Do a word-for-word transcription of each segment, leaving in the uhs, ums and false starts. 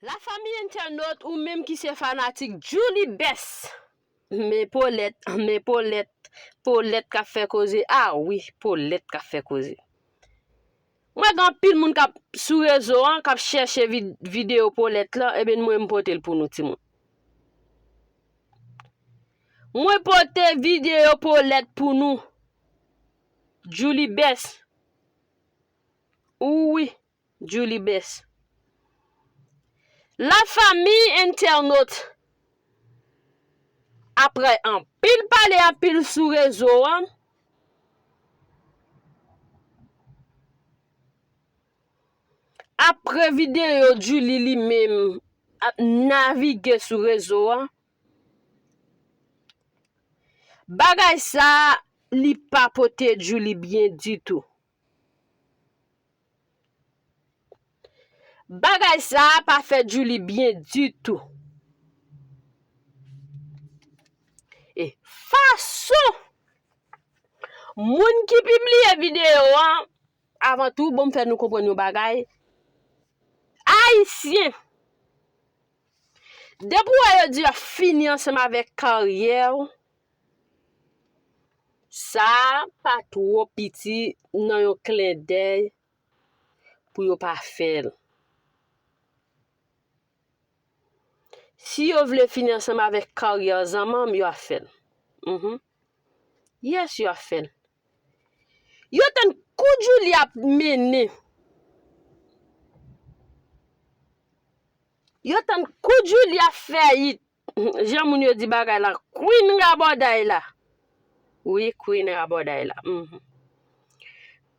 Lafanmi entènot, ou menm ki se fanatik Djouly Best, men Polèt, men Polèt, Polèt k ap fè koze. A wi, Polèt k ap fè koze. Mwen gen anpil moun k ap sou rezo an, k ap chèche vid-, videyo Polèt lan, ebyen mwen m pote l pou nou timoun. Mwen pote videyo Polèt pou nou. Djouly Best. Wi, Djouly Best. Lafanmi entènot, apre anpil pale, anpil sou rezo an, apre videyo Djouly li menm ap navige sou rezo an, bagay sa a, li pa pote Djouly byen ditou. Bagay sa a pa fè Djouly byen ditou. E fason moun ki pibliye videyo an, avan tou, bon, m fè nou konprann yon bagay. Ayisyen, depi w wè yo di w ap fini ansanm avèk karyè w, sa a pa twò piti nan yon klendèy pou yo pa fè l. Si yo vle fini ansanm avèk karyè zanmanm, yo ap fè l. Mhm. Yes, yo ap fè l. Yo tann kou Djouly ap mennen. Yo tann kou Djouly ap fè it. Jan moun yo di bagay la, Queen rabòday la. Wi, Queen rabòday la. Mhm.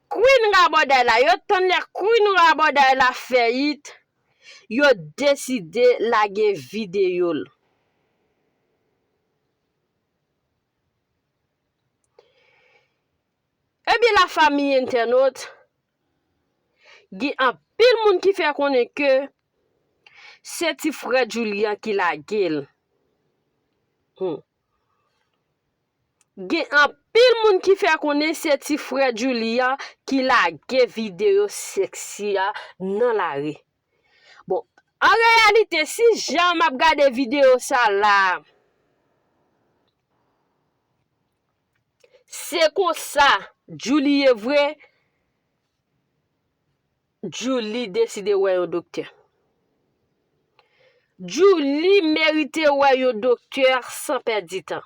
Queen rabòday la. Yo tann lè Queen rabòday la fè it, yo deside lage videyo l. Ebyen, lafanmi entènot, gen anpil moun ki fè konnen ke se ti frè Djouly an ki lage l. Hmm. Gen anpil moun ki fè konnen se ti frè Djouly an ki lage videyo sèksi a nan lari. Bon, an reyalite, si jan m ap gade videyo sa la, se konsa Djouly ye vre, Djouly deside wè yon doktè. Djouly merite wè yon doktè san pèdi tan.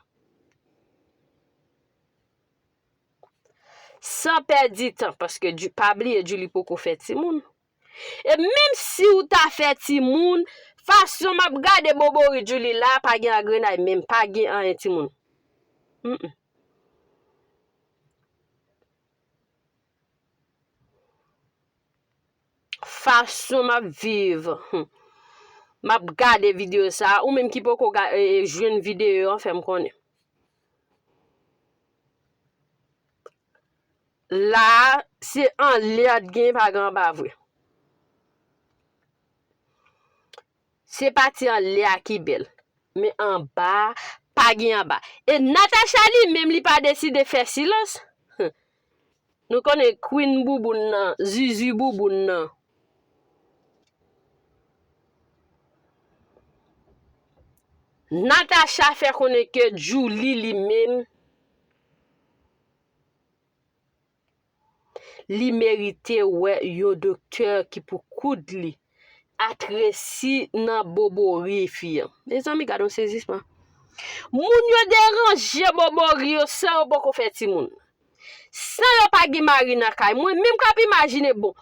San pèdi tan, paske Djou-, pa bliye Djouly poko fè timoun. E menm si w ta fè timoun, fason m ap gade bobori Djouly la, pa gen agrenay menm, pa gen anyen timoun. Mm-mm. Fason m ap viv, hmm, m ap gade videyo sa a, ou menm ki poko ga-, e, e, jwenn videyo an, fè m konnen. La a, se anlè a t gen, pa gen anba vre. Se pati anlè a ki bèl, men anba a, pa gen anba. E Natacha li menm, li pa deside fè silans. Nou konnen Queen bouboun nan, Zuzu bouboun nan. Natacha fè konnen ke Djouly li menm, li merite wè yon doktè ki pou koud li, atresi nan bobori fi an. Mezanmi, gade yon sezisman. Moun yo deranje bobori yo san yo poko fè timoun. San yo pa gen mari nan kay. Mwen menm k ap imajine, bon,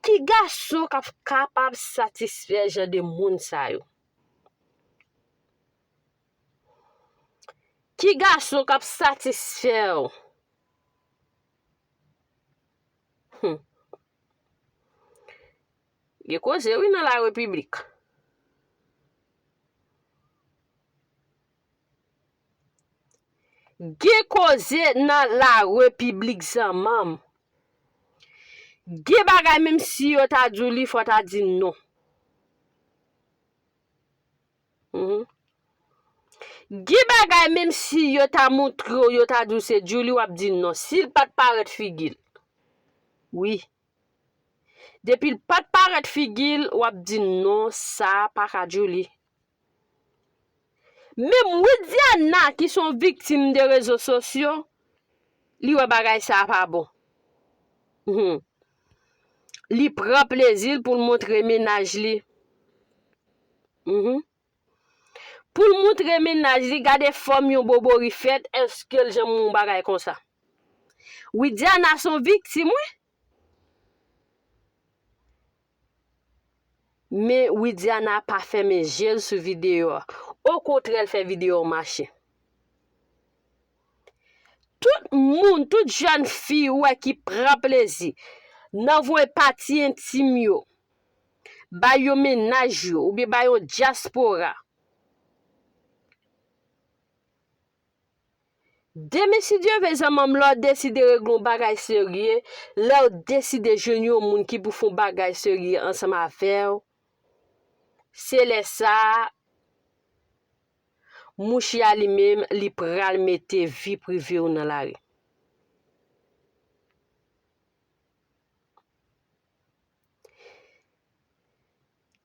ki gason k ap kapab satisfè jan de moun sa yo? Ki gason k ap satisfè w? Hmm. Gen koze wi nan larepiblik. Gen koze nan larepiblik zanmanm. Gen bagay menm si yo ta di w li, fò w ta di non. Mhm. Gen bagay menm si yo ta montre w, yo ta di w se Djouly, w ap di non. Si l pa t parèt figi l. Wi. Depi l pa t parèt figi l, w ap di non, sa pa ka Djouly. Menm Widiana, ki se yon viktim de rezo sosyo, li wè bagay sa a pa bon. Mhm. Li pran plezi l pou l montre mennaj li. Mhm. Pou l montre mennaj li, gade fòm yon bobori fèt, èske l janm wè yon bagay konsa? Widiana se yon viktim, wi. Men Widiana pa fèmen je l sou videyo a. Okontrè, l fè videyo a mache. Tout moun, tout jèn fi ou wè ki pran plezi nan voye pati entim yo bay yon mennaj yo oubyen bay yon dyaspora. Demen, si Dye vle, zanmanm, lè w deside regle yon bagay serye, lè w deside jwenn yon moun ki pou fè yon bagay serye ansanm avè w, se lè sa a, mouche a li menm, li pral mete vi prive w nan lari.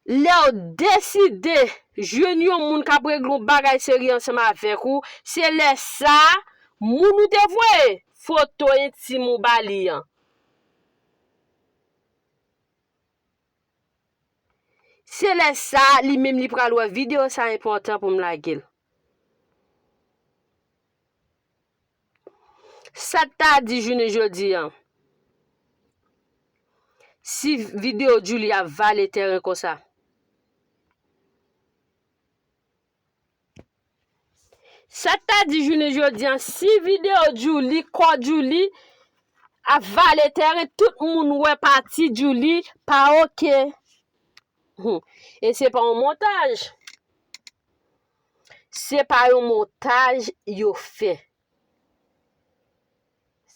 Lè w deside jwenn yon moun k ap regle yon bagay serye ansanm avèk ou, se lè sa a, moun ou te voye foto entim ou ba li an, se lè sa a, li menm li pral wè videyo sa a enpòtan pou m lage l. Sa t ta di jounen jodi a, si videyo Djouly ap vale tèren konsa? Sa t ta di jounen jodi a, si videyo Djouly, kò Djouly ap vale tèren, tout moun wè pati Djouly pa oke. Hmm. E se pa yon montaj. Se pa yon montaj yo fè.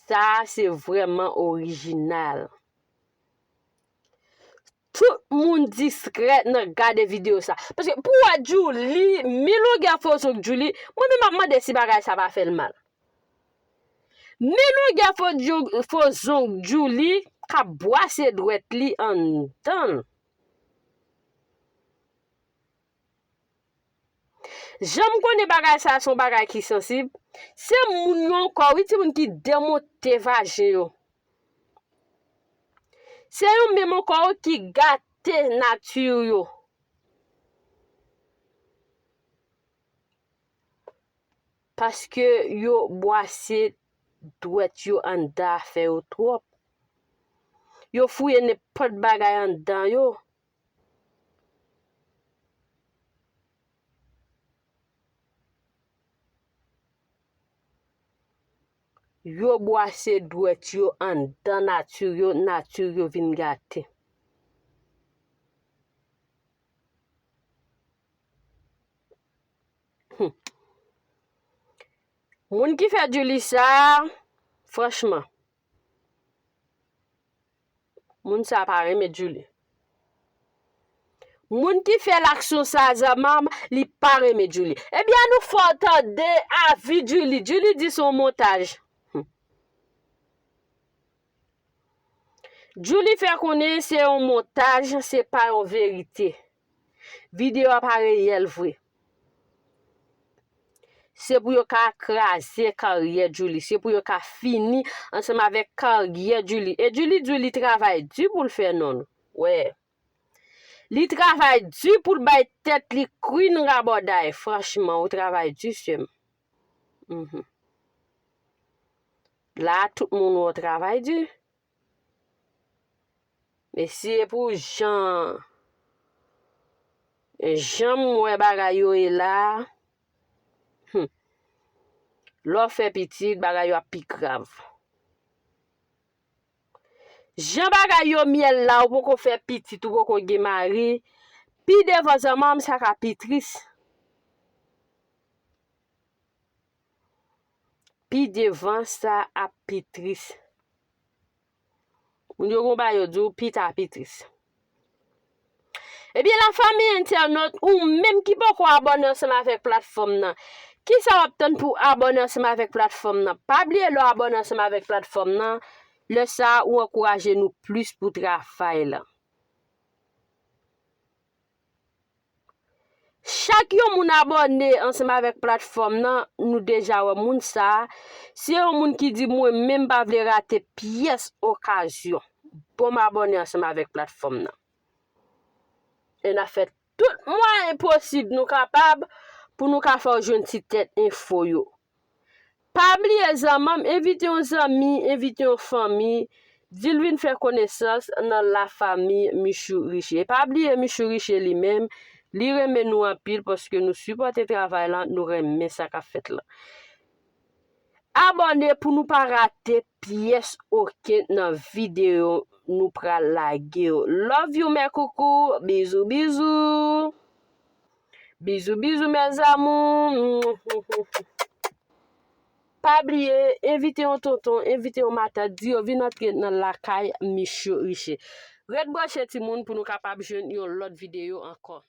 Sa a se vrèman orijinal. Tout moun diskrè nan gade videyo sa. Paske pou w wè Djouly, mi longè fo zong Djouly, mwen menm m ap mande si bagay sa pa fè l mal. Mi longè fo Djou-, fo zong Djouly k ap bwase dwèt li anndan l. Jan m konnen bagay sa a se yon bagay ki sansib, se moun yo ankò, wi, timoun, ki demonte vajen yo. Se yo menm ankò, wi, ki gate nati yo. Paske yo bwase dwèt yo anndan afè yo twòp. Yo fouye nenpòt bagay anndan yo. Yo bwase dwèt yo anndan nati yo, nati yo vin gate. Hmm. Moun ki fè Djouly sa, franchman, moun sa pa renmen Djouly. Moun ki fè laksyon sa, zanmanm, li pa renmen Djouly. Ebyen, annou fè w tande avi Djouly. Djouly di se yon montaj. Hmm. Djouly fè konnen se yon montaj, se pa yon verite. Videyo a pa reyèl vre. Se pou yo ka kraze karyè Djouly. Se pou yo ka fini ansanm avèk karyè Djouly. E Djouly di w li travay di pou l fè non l. Wè. Li travay di pou l bay tèt li kwin rabòday. Franchman, ou travay di, sè m. Mhm. La, tout moun wè w travay di. Mesye, pou jan, jan m wè bagay yo ye la, hmm, lè w fè pitit, bagay yo ap pi grav. Jan bagay yo myèl la, ou poko fè pitit, ou poko gen mari, pi devan zanmanm sa ka pi tris. Pi devan sa ap pi tris. Moun yo gon bagay yo di w, pita pi tris. Ebyen, lafanmi entènot, ou menm ki poko abòne ansanm avèk platfòm nan, kisa w ap tann pou w abòne ansanm avèk platfòm nan? Pa bliye lè w abòne ansanm avèk platfòm nan, lè sa a ou ankouraje nou plis pou travay la. Yon moun abòne ansanm avèk platfòm nan, nou deja wè moun sa a. Se yon moun ki di mwen menm pa vle rate pyès okazyon. Bon, m abòne ansanm avèk platfòm nan. E n ap fè tout mwayen posib nou kapab pou nou ka fè w jwenn ti tèt enfo yo. Pa bliye zanmanm, envite yon zanmi, envite yon fanmi, di l vin fè konesans nan lafanmi Michou Riche. E pa bliye Michou Riche li menm, li renmen nou anpil paske nou sipòte travay lan, nou renmen sa k ap fèt lan. Abòne pou nou pa rate pyès okenn nan videyo nou pral lage yo. Love you, mes coucous. Bizou, bizou. Bizou, bizou, mes amours. Pa bliye, envite yon tonton, envite yon matant, di yo vin antre nan lakay Michou Riche. Ret branche timoun pou nou kapab jwenn yon lòt videyo ankò.